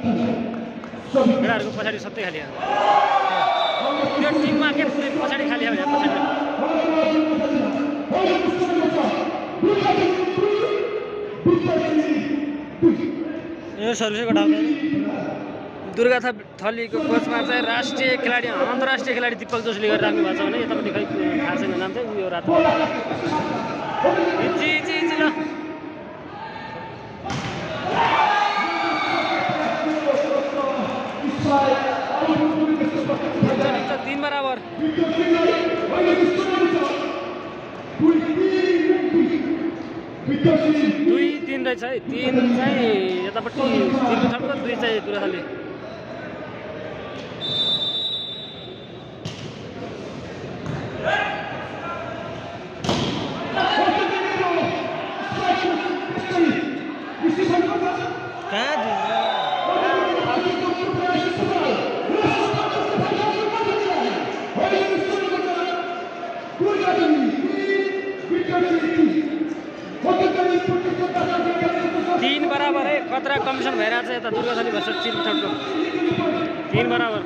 केटाहरूको पछाडि सत्तै खाली यो टिममा के पुरै पछाडि खाली हो पछाडि यो सर्भिसको ठाउँमा दुर्गा थलीको कोचमा चाहिँ राष्ट्रिय खेलाडी अन्तर्राष्ट्रिय खेलाडी दीपक जोशीले गरिराख्नु भएको छ भने यतापट्टि खै थाहा छैन नाम चाहिँ उयो रातो ल 3 बराबर 2-3 रहेछ है 3 चाहिँ यतापट्टि सिल्की थप्को 2 चाहिँ दुर्गा थली बराबर है खतरा कमिसन भइरहेछ यता दुर्गा थली भर्सेस सिल्की थप्को 3 बराबर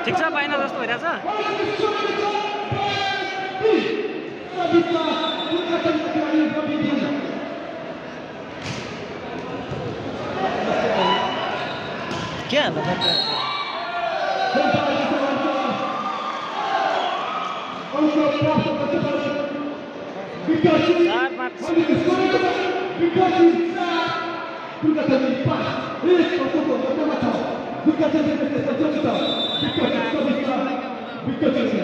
ठिक छ पाइन जस्तो भइरहेछ के हाल्नु पर्छ Victor